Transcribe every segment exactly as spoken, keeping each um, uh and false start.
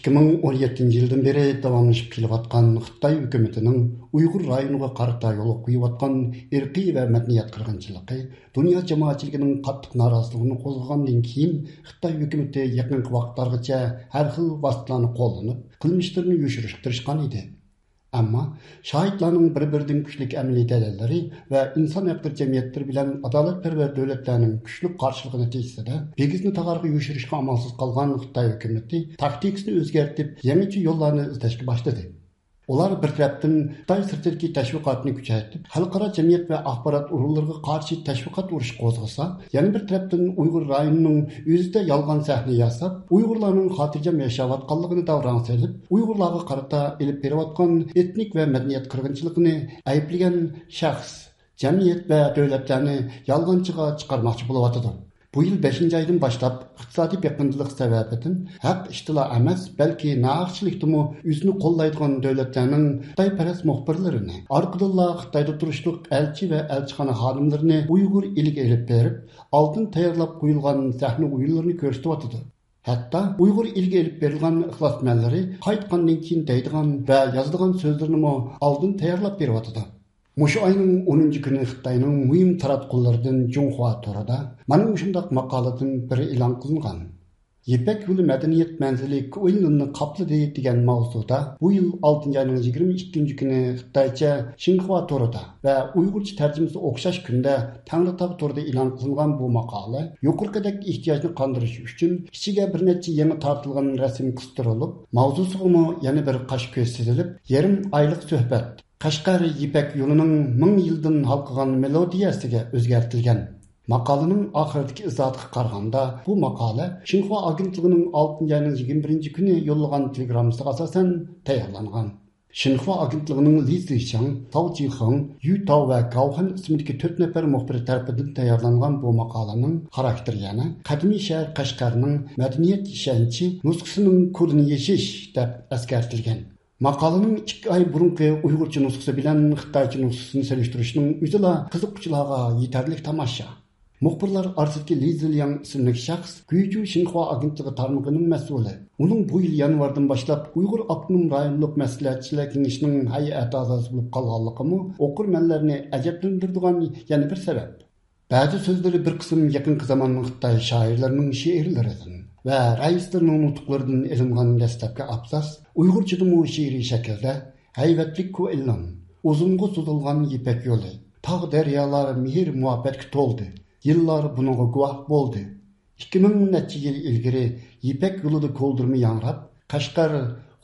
ئىككى مىڭ ئون يەتتىنچى يىلدىن بېرى داۋاملىشىپ كېلىۋاتقان خىتاي ھۆكۈمىتىنىڭ ئۇيغۇر رايونىغا قارىتا يولغا قويۇۋاتقان ئىرقىي ۋە مەدەنىيەت قىرغىنچىلىقى دۇنيا جامائەتچىلىكىنىڭ قاتتىق نارازىلىقىنى قوزغىغاندىن كېيىن، خىتاي ھۆكۈمىتى يېقىنقى ۋاقىتلارغىچە ھەر خىل ۋاسىتىلەرنى قوللىنىپ، قىلمىشلىرىنى يوشۇرۇشقا تىرىشقان ئىدى. ئەمما شاھىتلارنىڭ بىر-بىرىدىن كۈچلۈك ئەمەلىي دەلىللىرى ۋە ئىنسان ھەقلىرى جەمئىيەتلىرى بىلەن ئادالەتپەرۋەر دۆلەتلەرنىڭ كۈچلۈك قارشىلىقى نەتىجىسىدە، بىگىزنى تاغارغا يوشۇرۇشقا ئامالسىز قالغان خىتاي ھۆكۈمىتى تاكتىكىسىنى ئۆزگەرتىپ، يېڭىچە يوللارنى ئىزدەشكە باشلىدى. ئۇلار بىر تەرەپتىن خىتاي سىرتىدىكى تەشۋىقاتنى كۈچەيتىپ، خەلقئارا جەمئىيەت ۋە ئاخبارات ئورۇنلىرىغا قارشى تەشۋىقات ئۇرۇشى قوزغىسا، يەنە بىر تەرەپتىن ئۇيغۇر رايونىنىڭ ئۆزىدە يالغان سەھنە ياساپ، ئۇيغۇرلارنىڭ خاتىرجەم ياشاۋاتقانلىقىنى داۋراڭ سېلىپ، ئۇيغۇرلارغا قارىتا ئېلىپ بېرىۋاتقان ئېتنىك ۋە مەدەنىيەت قىرغىنچىلىقىنى ئەيىبلىگەن شەخس، جەمئىيەت ۋە دۆلەتلەرنى يالغانچىغا چىقارماقچى بولۇۋاتىدۇ. بۇ يىل بەشىنچى ئايدىن باشلاپ ئىقتىسادىي بېقىندىلىق سەۋەبىدىن ھەق ئىشتىلا ئەمەس، بەلكى ناھەقچىلىكتىمۇ ئۆزىنى قوللايدىغان دۆلەتلەرنىڭ خىتايپەرەس مۇخبىرلىرىنى، ئارقىدىنلا خىتايدا تۇرۇشلۇق ئەلچى ۋە ئەلچىخانا خادىملىرىنى ئۇيغۇر ئېلىگە ئېلىپ بېرىپ، ئالدىن تەييارلاپ قويۇلغان سەھنە ئويۇنلىرىنى كۆرسىتىۋاتىدۇ. ھەتتا ئۇيغۇر ئېلىگە ئېلىپ بېرىلغان ئىخلاسمەنلىرى قايتقاندىن كېيىن دەيدىغان ۋە يازىدىغان سۆزلىرىنىمۇ ئالدىن تەييارلاپ بېرىۋاتىدۇ. مۇشۇ ئاينىڭ ئونىنچى كۈنى خىتاينىڭ مۇھىم تاراتقۇلىرىدىن جۇڭخۇا تورىدا مانا مۇشۇنداق ماقالىدىن بىرى ئېلان قىلىنغان. يىپەك يولى مەدەنىيەت مەنزىلى كۇئېنلىننى قاپلىدى دېگەن ماۋزۇدا بۇ يىل ئالتىنچى ئاينىڭ يىگىرمە ئىككىنچى كۈنى خىتايچە شىنخۇا تورىدا ۋە ئۇيغۇرچە تەرجىمىسى ئوخشاش كۈندە تەڭرىتاغ تورىدا ئېلان قىلىنغان بۇ ماقالە يۇقىرىقىدەك ئېھتىياجنى قاندۇرۇش ئۈچۈن ئىچىگە بىر نەچچە يېڭى تارتىلغان رەسىم قىستۇرۇلۇپ، ماۋزۇسىغىمۇ يەنە بىر قاش كۆز سېلىنىپ، يېرىم ئايلىق سۆھبەت، قەشقەر يىپەك يولىنىڭ مىڭ يىلدىن ھالقىغان مېلودىيەسىگە ئۆزگەرتىلگەن. ماقالىنىڭ ئاخىرىدىكى ئىزاھاتقا قارىغاندا، بۇ ماقالە شىنخۇا ئاگېنتلىقىنىڭ ئالتىنچى ئاينىڭ يىگىرمە بىرىنچى كۈنى يوللىغان تېلېگراممىسىغا ئاساسەن تەييارلانغان. شىنخۇا ئاگېنتلىقىنىڭ لى زىشياڭ، تاۋ جىخېڭ، يۈ تاۋ ۋە گاۋ خەن ئىسمىدىكى تۆت نەپەر مۇخبىرى تەرىپىدىن تەييارلانغان بۇ ماقالىنىڭ خاراكتېرى يەنە قەدىمىي شەھەر قەشقەرنىڭ مەدەنىيەت يېشەنچى نۇسخىسىنىڭ كودىنى يېشىش دەپ ئەسكەرتىلگەن. ماقالىنىڭ ئىككى ئاي بۇرۇنقى ئۇيغۇرچە نۇسخىسى بىلەن خىتايچە نۇسخىسىنى سېلىشتۇرۇشنىڭ ئۆزىلا قىزىققۇچىلارغا يېتەرلىك تاماشا. مۇخبىرلار ئارىسىدىكى لى زىلياڭ ئىسىملىك شەخس گۇيجۇ شىنخۇا ئاگېنتلىقى تارمىقىنىڭ مەسئۇلى. ئۇنىڭ بۇ يىل يانۋاردىن باشلاپ ئۇيغۇر ئاپتونوم رايونلۇق مەسلىھەتچىلەر كېڭىشىنىڭ ھەيئەت ئەزاسى بولۇپ قالغانلىقىمۇ ئوقۇرمەنلەرنى ئەجەبلەندۈرىدىغان يەنە بىر سەۋەب. بەزى سۆزلىرى بىر قىسىم يېقىنقى زاماننىڭ خىتاي شائىرلىرىنىڭ شېئىرلىرىدىن ۋە رەئىسلىرىنىڭ نۇتۇقلىرىدىن ئېلىنغان دەسلەپكى ئابزاس ئۇيغۇرچىدىمۇ شېئىرىي شەكىلدە، ھەيۋەتلىك كۇئېنلىن، ئۇزۇنغا سوزۇلغان يىپەك يولى، تاغ دەريالار مېھىر مۇھەببەتكە تولدى، يىللار بۇنىڭغا گۇۋاھ بولدى. ئىككى مىڭ نەچچە يىل ئىلگىرى يىپەك يولىدا كولدۇرما ياڭراپ، قەشقەر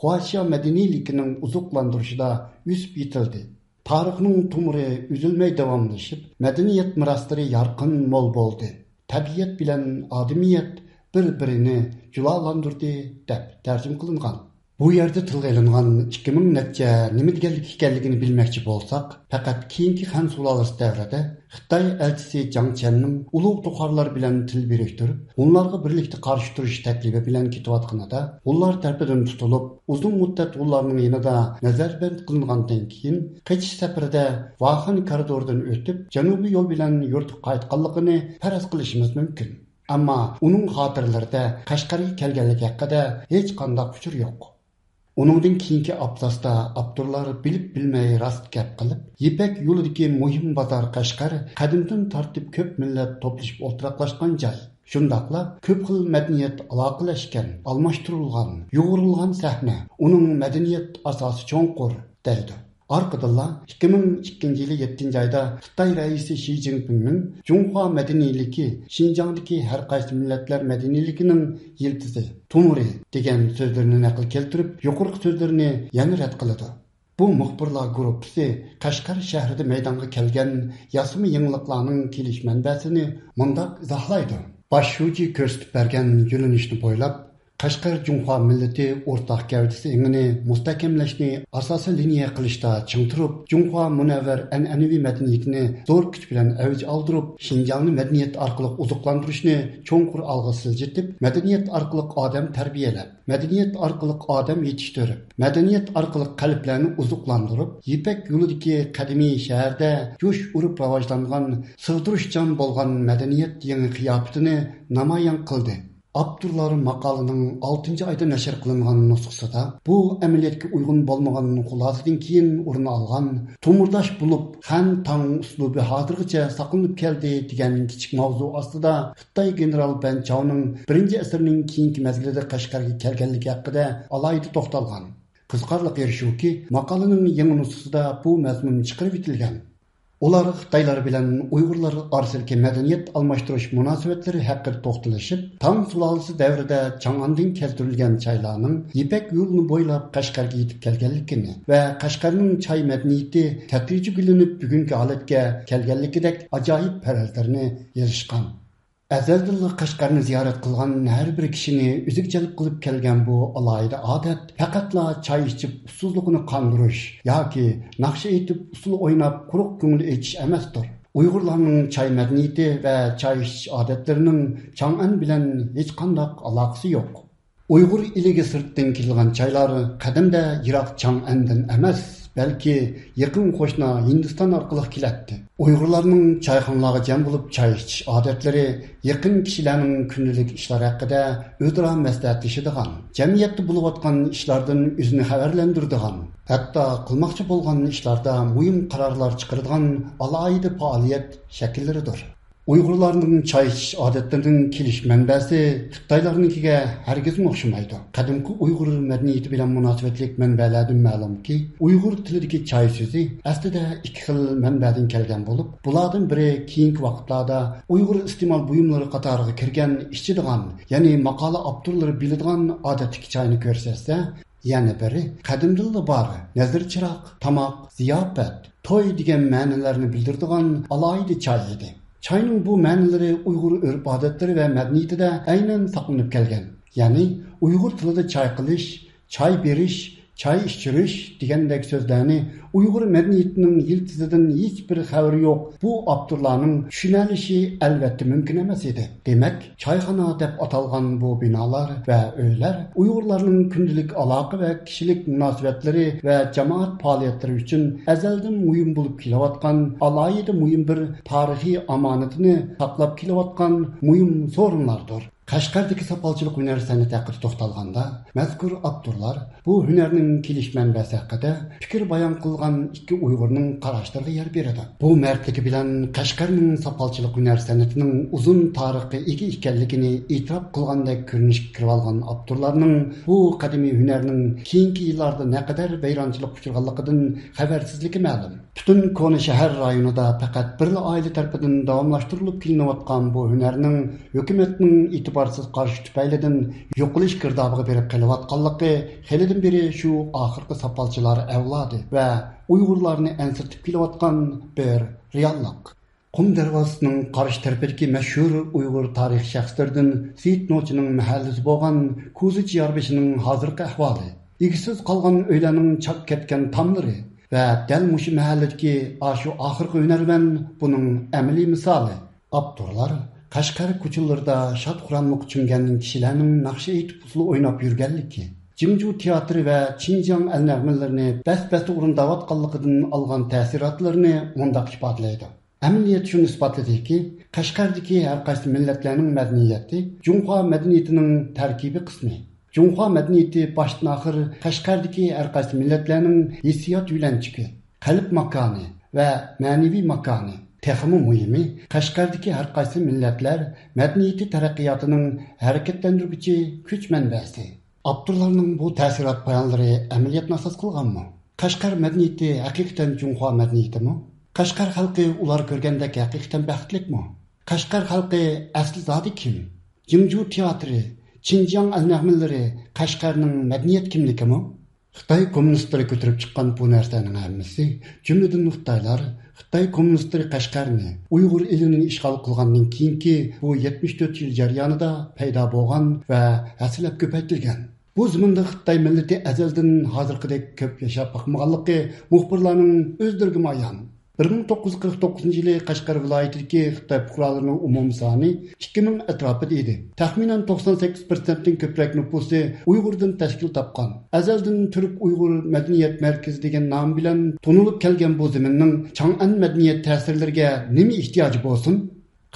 خۇاشيا مەدەنىيلىكىنىڭ ئوزۇقلاندۇرۇشىدا ئۆسۈپ يېتىلدى. تارىخنىڭ تومۇرى ئۈزۈلمەي داۋاملىشىپ، مەدەنىيەت مىراسلىرى يارقىن مول بولدى. تەبىئەت بىلەن ئادىمىيەت بىر-بىرىنى جۇلالاندۇردى، دەپ تەرجىمە قىلىنغان. بۇ يەردە تىلغا ئېلىنغان ئىككى مىڭ نەچچە نېمە دېگەنلىك ئىكەنلىكىنى بىلمەكچى بولساق، پەقەت كېيىنكى خەن سۇلالىسى دەۋرىدە خىتاي ئەلچىسى جاڭ چيەننىڭ ئۇلۇغ توخۇلار بىلەن تىل بىرىكتۈرۈپ، ھونلارغا بىرلىكتە قارشى تۇرۇش تەكلىپى بىلەن كېتىۋاتقىنىدا، ھونلار تەرىپىدىن تۇتۇلۇپ، ئۇزۇن مۇددەت ھونلارنىڭ يېنىدا نەزەربەند قىلىنغاندىن كېيىن، قېچىش سەپىرىدە ۋاخەن كارىدورىدىن ئۆتۈپ، جەنۇبىي يول بىلەن يۇرتىغا قايتقانلىقىنى پەرەز قىلىشىمىز مۇمكىن. ئەمما ئۇنىڭ خاتىرىلىرىدە قەشقەرگە كەلگەنلىكى ھەققىدە ھېچقانداق ئۇچۇر يوق. ئۇنىڭدىن كېيىنكى ئابزاستا ئاپتورلار بىلىپ-بىلمەي راست گەپ قىلىپ، يىپەك يولىدىكى مۇھىم بازار قەشقەر قەدىمدىن تارتىپ كۆپ مىللەت توپلىشىپ ئولتۇراقلاشقان جاي. شۇنداقلا كۆپ خىل مەدەنىيەت ئالاقىلەشكەن، ئالماشتۇرۇلغان، يۇغۇرۇلغان سەھنە، ئۇنىڭ مەدەنىيەت ئاساسى چوڭقۇر، دەيدۇ. ئارقىدىنلا ئىككى مىڭ ئىككىنچى يىلى يەتتىنچى ئايدا خىتاي رەئىسى شى جىنپىڭنىڭ جۇڭخۇا مەدەنىيلىكى شىنجاڭدىكى ھەر قايسى مىللەتلەر مەدەنىيلىكىنىڭ يىلتىزى، تومۇرى دېگەن سۆزلىرىنى نەقىل كەلتۈرۈپ، يۇقىرىقى سۆزلىرىنى يەنە رەت قىلىدۇ. بۇ مۇخبىرلار گۇرۇپپىسى قەشقەر شەھىرىدە مەيدانغا كەلگەن ياسىما يېڭىلىقلارنىڭ كېلىش مەنبەسىنى مۇنداق ئىزاھلايدۇ. باش شۇجى كۆرسىتىپ بەرگەن يۆنىلىشنى بويلاپ، قەشقەر جۇڭخۇا مىللىتى ئورتاق گەۋدىسى ئېڭىنى مۇستەھكەملەشنى ئاساسىي لىنىيە قىلىشتا چىڭ تۇرۇپ، جۇڭخۇا مۇنەۋۋەر ئەنئەنىۋى مەدەنىيىتىنى زور كۈچ بىلەن ئەۋج ئالدۇرۇپ، شىنجاڭنى مەدەنىيەت ئارقىلىق ئوزۇقلاندۇرۇشنى چوڭقۇر ئالغا سىلجىتىپ، مەدەنىيەت ئارقىلىق ئادەم تەربىيەلەپ، مەدەنىيەت ئارقىلىق ئادەم يېتىشتۈرۈپ، مەدەنىيەت ئارقىلىق قەلبلەرنى ئوزۇقلاندۇرۇپ، يىپەك يولىدىكى قەدىمىي شەھەردە جۇش ئۇرۇپ راۋاجلانغان، سىغدۇرۇشچان بولغان مەدەنىيەت يېڭى قىياپىتىنى نامايان قىلدى. ئاپتورلار ماقالىنىڭ ئالتىنچى ئايدا نەشر قىلىنغان نۇسخىسىدا بۇ ئەمەلىيەتكە ئۇيغۇن بولمىغان خۇلاسىدىن كېيىن ئورۇن ئالغان تۇمۇرداش بولۇپ خەن تاڭ ئۇسلۇبى ھازىرغىچە ساقلىنىپ كەلدى دېگەن كىچىك ماۋزۇ ئاستىدا خىتاي گېنېرال بەن چاۋنىڭ بىرىنچى ئەسىرنىڭ كېيىنكى مەزگىلىدە قەشقەرگە كەلگەنلىكى ھەققىدە ئالاھىدە توختالغان. قىزىقارلىق يېرى شۇكى، ماقالىنىڭ يېڭى نۇسخىسىدا بۇ مەزمۇن چىقىرىۋېتىلگەن. ئۇلار خىتايلار بىلەن ئۇيغۇرلار ئارىسىدىكى مەدەنىيەت ئالماشتۇرۇش مۇناسىۋەتلىرى ھەققىدە توختىلىشىپ، تاڭ سۇلالىسى دەۋرىدە چاڭئەندىن كەلتۈرۈلگەن چايلارنىڭ يىپەك يولىنى بويلاپ قەشقەرگە يېتىپ كەلگەنلىكىنى ۋە قەشقەرنىڭ چاي مەدەنىيىتى تەدرىجىي گۈللىنىپ بۈگۈنكى ھالەتكە كەلگەنلىكىدەك ئاجايىپ پەرەزلىرىنى يېزىشقان. ئەزەلدىنلا قەشقەرنى زىيارەت قىلغان ھەر بىر كىشىنى ئۆزىگە جەلپ قىلىپ كەلگەن بۇ ئالاھىدە ئادەت پەقەتلا چاي ئىچىپ ئۇسسۇزلۇقىنى قاندۇرۇش ياكى ناخشا ئېيتىپ ئۇسسۇل ئويناپ قۇرۇق كۆڭۈل ئېچىش ئەمەستۇر. ئۇيغۇرلارنىڭ چاي مەدەنىيىتى ۋە چاي ئىچىش ئادەتلىرىنىڭ چاڭئەن بىلەن ھېچقانداق ئالاقىسى يوق. ئۇيغۇر ئېلىگە سىرتتىن كېلىدىغان چايلار قەدىمدە يىراق چاڭئەندىن ئەمەس، بەلكى يېقىن قوشنا ھىندىستان ئارقىلىق كېلەتتى. ئۇيغۇرلارنىڭ چايخانىلارغا جەم بولۇپ چاي ئىچىش ئادەتلىرى يېقىن كىشىلەرنىڭ كۈندىلىك ئىشلار ھەققىدە ئۆزئارا مەسلىھەتلىشىدىغان، جەمئىيەتتە بولۇۋاتقان ئىشلاردىن ئۆزىنى خەۋەرلەندۈرىدىغان، ھەتتا قىلماقچى بولغان ئىشلاردا مۇھىم قارارلار چىقىرىدىغان ئالاھىدە پائالىيەت شەكىللىرىدۇر. ئۇيغۇرلارنىڭ چاي ئىچىش ئادەتلىرىنىڭ كېلىش مەنبەسى خىتايلارنىڭكىگە ھەرگىزمۇ ئوخشىمايدۇ. قەدىمكى ئۇيغۇر مەدەنىيىتى بىلەن مۇناسىۋەتلىك مەنبەلەردىن مەلۇمكى، ئۇيغۇر تىلىدىكى چاي سۆزى ئەسلىدە ئىككى خىل مەنبەدىن كەلگەن بولۇپ، بۇلاردىن بىرى كېيىنكى ۋاقىتلاردا ئۇيغۇر ئىستېمال بۇيۇملىرى قاتارىغا كىرگەن ئىچىدىغان، يەنى ماقالە ئاپتورلىرى بىلىدىغان ئادەتتىكى چاينى كۆرسەتسە، يەنە بىرى قەدىمدىنلا بار نەزىر چىراغ، تاماق، زىياپەت، توي دېگەن مەنىلەرنى بىلدۈرىدىغان ئالاھىدە چاي ئىدى. چاينىڭ بۇ مەنىلىرى ئۇيغۇر ئۆرپ-ئادەتلىرى ۋە مەدەنىيىتىدە ئەينەن ساقلىنىپ كەلگەن. يەنى ئۇيغۇر تىلىدا چاي قىلىش، چاي بېرىش، چاي ئىچۈرۈش دېگەندەك سۆزلەرنى ئۇيغۇر مەدەنىيىتىنىڭ يىلتىزىدىن ھېچبىر خەۋىرى يوق بۇ ئاپتورلارنىڭ چۈشىنەلىشى ئەلۋەتتە مۇمكىن ئەمەس ئىدى. دېمەك، چايخانا دەپ ئاتالغان بۇ بىنالار ۋە ئۆيلەر ئۇيغۇرلارنىڭ كۈندىلىك ئالاقە ۋە كىشىلىك مۇناسىۋەتلىرى ۋە جامائەت پائالىيەتلىرى ئۈچۈن ئەزەلدىن مۇھىم بولۇپ كېلىۋاتقان ئالاھىدە مۇھىم بىر تارىخىي ئامانىتىنى ساقلاپ كېلىۋاتقان مۇھىم سورۇنلاردۇر. قەشقەردىكى ساپالچىلىق ھۈنەر سەنئىتى ھەققىدە توختالغاندا، مەزكۇر ئاپتورلار بۇ ھۈنەرنىڭ كېلىش مەنبەسى ھەققىدە پىكىر بايان قىلغان ئىككى ئۇيغۇرنىڭ قاراشلىرىغا يەر بېرىدۇ. بۇ مەردلىكى بىلەن قەشقەرنىڭ ساپالچىلىق ھۈنەر سەنئىتىنىڭ ئۇزۇن تارىخقا ئىگە ئىكەنلىكىنى ئېتىراپ قىلغاندەك كۆرۈنۈشكە كىرىۋالغان ئاپتورلارنىڭ بۇ قەدىمىي ھۈنەرنىڭ كېيىنكى يىللاردا نەقەدەر ۋەيرانچىلىققا ئۇچرىغانلىقىدىن خەۋەرسىزلىكى مەلۇم. پۈتۈن كونا شەھەر رايونىدا پەقەت بىرلا ئائىلە تەرىپىدىن داۋاملاشتۇرۇلۇپ كېلىنىۋاتقان بۇ ھۈنەرنىڭ ھۆكۈمەتنىڭ ئېتىبارسىز قارىشى تۈپەيلىدىن يوقىلىش گىردابىغا بېرىپ قېلىۋاتقانلىقى خېلىدىن بېرى شۇ ئاخىرقى ساپالچىلار ئەۋلادى ۋە ئۇيغۇرلارنى ئەنسىرىتىپ كېلىۋاتقان بىر رېئاللىق. قۇم دەرۋازىسىنىڭ قارشى تەرىپىدىكى مەشھۇر ئۇيغۇر تارىخىي شەخسلىرىدىن سېيىت نوچىنىڭ مەھەللىسى بولغان كوزىچى ياربېشىنىڭ ھازىرقى ئەھۋالى، ئىگىسىز قالغان ئۆيلەرنىڭ چاك كەتكەن تاملىرى ۋە دەل مۇشۇ مەھەللىدىكى ئاشۇ ئاخىرقى ھۈنەرۋەن بۇنىڭ ئەمەلىي مىسالى. ئاپتورلار قەشقەر كوچىلىرىدا شاد-خۇراملىققا چۆمگەن كىشىلەرنىڭ ناخشا ئېيتىپ ئۇسسۇل ئويناپ يۈرگەنلىكى، جىڭجۇ تېئاتىرى ۋە چىڭجياڭ ئەل نەغمىلىرىنى بەس-بەستە ئورۇنداۋاتقانلىقىدىن ئالغان تەسىراتلىرىنى مۇنداق ئىپادىلەيدۇ. ئەمەلىيەت شۇنى ئىسپاتلىدىكى، قەشقەردىكى ھەر قايسى مىللەتلەرنىڭ مەدەنىيىتى جۇڭخۇا مەدەنىيىتىنىڭ تەركىبىي قىسمى. جۇڭخۇا مەدەنىيىتى باشتىن-ئاخىر قەشقەردىكى ھەر قايسى مىللەتلەرنىڭ ھېسسىيات يۆلەنچۈكى، قەلب ماكانى ۋە مەنىۋى ماكانى. تېخىمۇ مۇھىمى، قەشقەردىكى ھەر قايسى مىللەتلەر مەدەنىيىتى تەرەققىياتىنىڭ ھەرىكەتلەندۈرگۈچى كۈچ مەنبەسى. ئاپتورلارنىڭ بۇ تەسىرات بايانلىرى ئەمەلىيەتنى ئاساس قىلغانمۇ؟ قەشقەر مەدەنىيىتى ھەقىقەتەن جۇڭخۇا مەدەنىيىتىمۇ؟ قەشقەر خەلقى ئۇلار كۆرگەندەك ھەقىقەتەن بەختلىكمۇ؟ قەشقەر خەلقى ئەسلى زادى كىم؟ جىڭجۇ تىياتىرى، چىنجياڭ ئەلنەغمىلىرى قەشقەرنىڭ مەدەنىيەت كىملىكىمۇ؟ خىتاي كوممۇنىستلىرى كۆتۈرۈپ چىققان بۇ نەرسىلەرنىڭ ھەممىسى، جۈملىدىن خىتايلار، خىتاي كوممۇنىستلىرى قەشقەرنى، ئۇيغۇر ئېلىنى ئىشغال قىلغاندىن كېيىنكى بۇ يەتمىش تۆت يىل جەريانىدا پەيدا بولغان ۋە ھەسسىلەپ كۆپەيتىلگەن. بۇ زېمىندا خىتاي مىللىتى ئەزەلدىن ھازىرقىدەك كۆپ ياشاپ باقمىغانلىقى مۇخبىرلارنىڭ ئۆزلىرىگىمۇ ئايان. بىر مىڭ توققۇز يۈز قىرىق توققۇزىنچى يىلى قەشقەر ۋىلايىتىدىكى خىتاي پۇقرالىرىنىڭ ئومۇمىي سانى ئىككى مىڭ ئەتراپىدا ئىدى. تەخمىنەن توقسان سەككىز پىرسەنتتىن كۆپرەك نوپۇسى ئۇيغۇردىن تەشكىل تاپقان. ئەزەلدىن تۈرك ئۇيغۇر مەدەنىيەت مەركىزى دېگەن نام بىلەن تونۇلۇپ كەلگەن بۇ زېمىننىڭ چاڭئەن مەدەنىيەت تەسىرلىرىگە نېمە ئېھتىياجى بولسۇن؟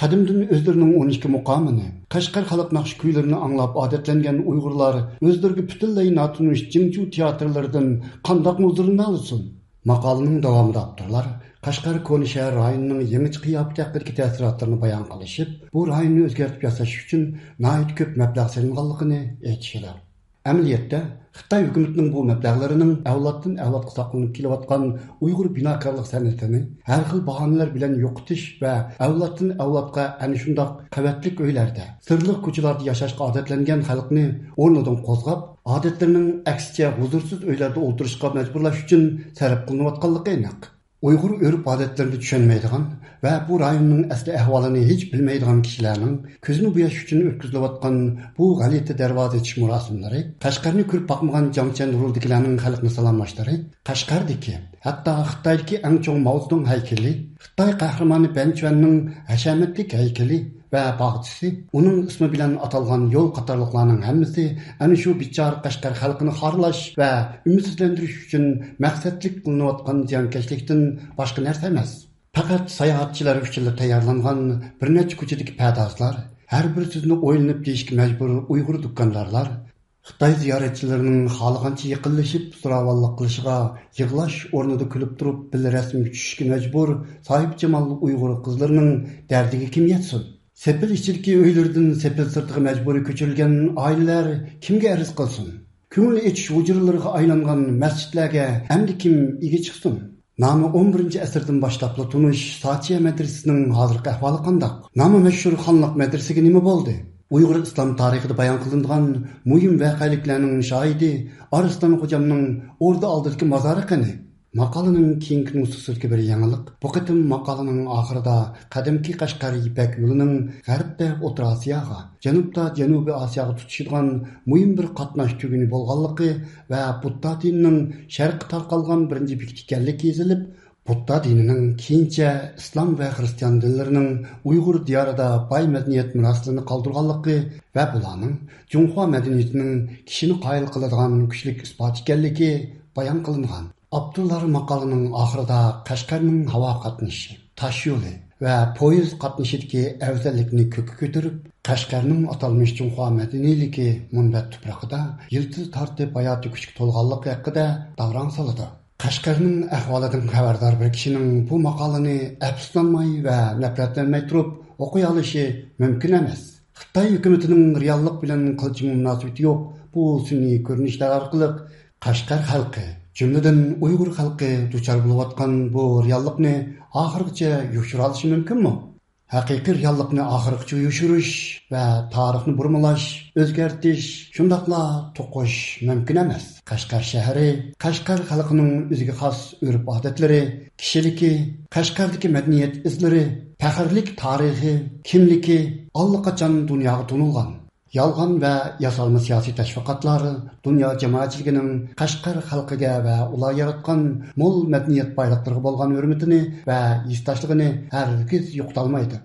قەدىمدىن ئۆزلىرىنىڭ ئون ئىككى مۇقامىنى، قەشقەر خەلق ناخشا كۈيلىرىنى ئاڭلاپ ئادەتلەنگەن ئۇيغۇرلار ئۆزلىرىگە پۈتۈنلەي ناتونۇش جىڭجۇ تىياتىرلىرىدىن قانداقمۇ ھۇزۇرلىنالىسۇن؟ ماقالىنىڭ داۋامىدا ئاپتورلار قەشقەر كونا شەھەر رايونىنىڭ يېڭىچە قىياپىتى ھەققىدىكى تەسىراتلىرىنى بايان قىلىشىپ، بۇ رايوننى ئۆزگەرتىپ ياساش ئۈچۈن ناھايىتى كۆپ مەبلەغ سېلىنغانلىقىنى ئېيتىشى لازىم. ئەمەلىيەتتە، خىتاي ھۆكۈمىتىنىڭ بۇ مەبلەغلىرىنىڭ ئەۋلادتىن ئەۋلادقا ساقلىنىپ كېلىۋاتقان ئۇيغۇر بىناكارلىق سەنئىتىنى ھەر خىل باھانىلەر بىلەن يوقىتىش ۋە ئەۋلادتىن ئەۋلادقا ئەنە شۇنداق قەۋەتلىك ئۆيلەردە، سىرلىق كوچىلاردا ياشاشقا ئادەتلەنگەن خەلقنى ئورنىدىن قوزغاپ، ئادەتلىرىنىڭ ئەكسىچە ھۇزۇرسىز ئۆيلەردە ئولتۇرۇشقا مەجبۇرلاش ئۈچۈن سەرپ قىلىنىۋاتقانلىقى ئېنىق. ئۇيغۇر ئۆرپ-ئادەتلىرىنى چۈشەنمەيدىغان ۋە بۇ رايوننىڭ ئەسلى ئەھۋالىنى ھېچ بىلمەيدىغان كىشىلەرنىڭ كۆزىنى بوياش ئۈچۈن ئۆتكۈزۈلۈۋاتقان بۇ غەلىتە دەرۋازا ئېچىش مۇراسىملىرى، قەشقەرنى كۆرۈپ باقمىغان جاڭ چيەن رولىدىكىلەرنىڭ خەلقنى سالاملاشلىرى، قەشقەردىكى، ھەتتا خىتايدىكى ئەڭ چوڭ ماۋزېدۇڭ ھەيكىلى، خىتاي قەھرىمانى بەن چۈەننىڭ ھەشەمەتلىك ھەيكىلى ۋە باغچىسى، ئۇنىڭ ئىسمى بىلەن ئاتالغان يول قاتارلىقلارنىڭ ھەممىسى ئەنە شۇ بىچارە قەشقەر خەلقىنى خارلاش ۋە ئۈمىدسىزلەندۈرۈش ئۈچۈن مەقسەتلىك قىلىنىۋاتقان زىيانكەشلىكتىن باشقا نەرسە ئەمەس. پەقەت ساياھەتچىلەر ئۈچۈنلا تەييارلانغان بىر نەچچە كوچىدىكى پەدازلار، ھەر بىر سۆزنى ئويلىنىپ دېيىشكە مەجبۇر ئۇيغۇر دۇكاندارلار، خىتاي زىيارەتچىلىرىنىڭ خالىغانچە يېقىنلىشىپ زوراۋانلىق قىلىشىغا، يىغلاش ئورنىدا كۈلۈپ تۇرۇپ بىللە رەسىمگە چۈشۈشكە مەجبۇر ساھىبجامال ئۇيغۇر قىزلىرىنىڭ دەردىگە كىم يەتسۇن؟ سېپىل ئىچىدىكى ئۆيلىرىدىن سېپىل سىرتىغا مەجبۇرىي كۆچۈرۈلگەن ئائىلىلەر كىمگە ئەرز قىلسۇن؟ كۆڭۈل ئېچىش ھۇجرىلىرىغا ئايلانغان مەسچىتلەرگە ئەمدى كىم ئىگە چىقسۇن؟ نامى ئون بىرىنچى ئەسىردىن باشلاپلا تونۇش ساچيە مەدرىسىنىڭ ھازىرقى ئەھۋالى قانداق؟ نامى مەشھۇر خانلىق مەدرىسىگە نېمە بولدى؟ ئۇيغۇر ئىسلام تارىخىدا بايان قىلىنغان مۇھىم ۋەقەلىكلەرنىڭ شاھىدى ئارسلان خوجامنىڭ ئوردا ئالدىدىكى مازارى قېنى؟ ماقالىنىڭ كېيىنكى نۇسخىسىدىكى بىر يېڭىلىق، بۇ قېتىم ماقالىنىڭ ئاخىرىدا قەدىمكى قەشقەر يىپەك يولىنىڭ غەربتە ئوتتۇرا ئاسىياغا، جەنۇبتا جەنۇبىي ئاسىياغا تۇتىشىدىغان مۇھىم بىر قاتناش تۈگۈنى بولغانلىقى ۋە بۇددا دىنىنىڭ شەرققە تارقالغان بىرىنچى بېكىتى ئىكەنلىكى يېزىلىپ، بۇددا دىنىنىڭ كېيىنچە ئىسلام ۋە خىرىستىيان دىنلىرىنىڭ ئۇيغۇر دىيارىدا باي مەدەنىيەت مىراسلىرىنى قالدۇرغانلىقى ۋە بۇلارنىڭ جۇڭخۇا مەدەنىيىتىنىڭ كىشىنى قايىل قىلىدىغان كۈچلۈك ئىسپاتى ئىكەنلىكى بايان قىلىنغان. ئاپتورلار ماقالىنىڭ ئاخىرىدا قەشقەرنىڭ ھاۋا قاتنىشى، تاش يولى ۋە پويىز قاتنىشىدىكى ئەۋزەللىكنى كۆككە كۆتۈرۈپ، قەشقەرنىڭ ئاتالمىش جۇڭخۇا مەدەنىيلىكى مۇنبەت تۇپرىقىدا يىلتىز تارتىپ ھاياتىي كۈچكە تولغانلىقى ھەققىدە داۋراڭ سالىدۇ. قەشقەرنىڭ ئەھۋالىدىن خەۋەردار بىر كىشىنىڭ بۇ ماقالىنى ئەپسۇسلانماي ۋە نەپرەتلەنمەي تۇرۇپ ئوقۇيالىشى مۇمكىن ئەمەس. خىتاي ھۆكۈمىتىنىڭ رېئاللىق بىلەن قىلچىمۇ مۇناسىۋىتى يوق بۇ سۈنئىي كۆرۈنۈشلەر ئارقىلىق قەشقەر خەلقى، جۈملىدىن ئۇيغۇر خەلقى دۇچار بولۇۋاتقان بۇ رېئاللىقنى ئاخىرغىچە يوشۇرالىشى مۇمكىنمۇ؟ ھەقىقىي رېئاللىقنى ئاخىرغىچە يوشۇرۇش ۋە تارىخنى بۇرمىلاش، ئۆزگەرتىش، شۇنداقلا توقۇش مۇمكىن ئەمەس. قەشقەر شەھىرى، قەشقەر خەلقىنىڭ ئۆزىگە خاس ئۆرپ-ئادەتلىرى، كىشىلىكى، قەشقەردىكى مەدەنىيەت ئىزلىرى، پەخىرلىك تارىخى، كىملىكى ئاللىقاچان دۇنياغا تونۇلغان. يالغان ۋە ياسالما سىياسىي تەشۋىقاتلار دۇنيا جامائەتچىلىكىنىڭ قەشقەر خەلقىگە ۋە ئۇلار ياراتقان مول مەدەنىيەت بايلىقلىرىغا بولغان ھۆرمىتىنى ۋە ھېسداشلىقىنى ھەرگىز يوقىتالمايدۇ.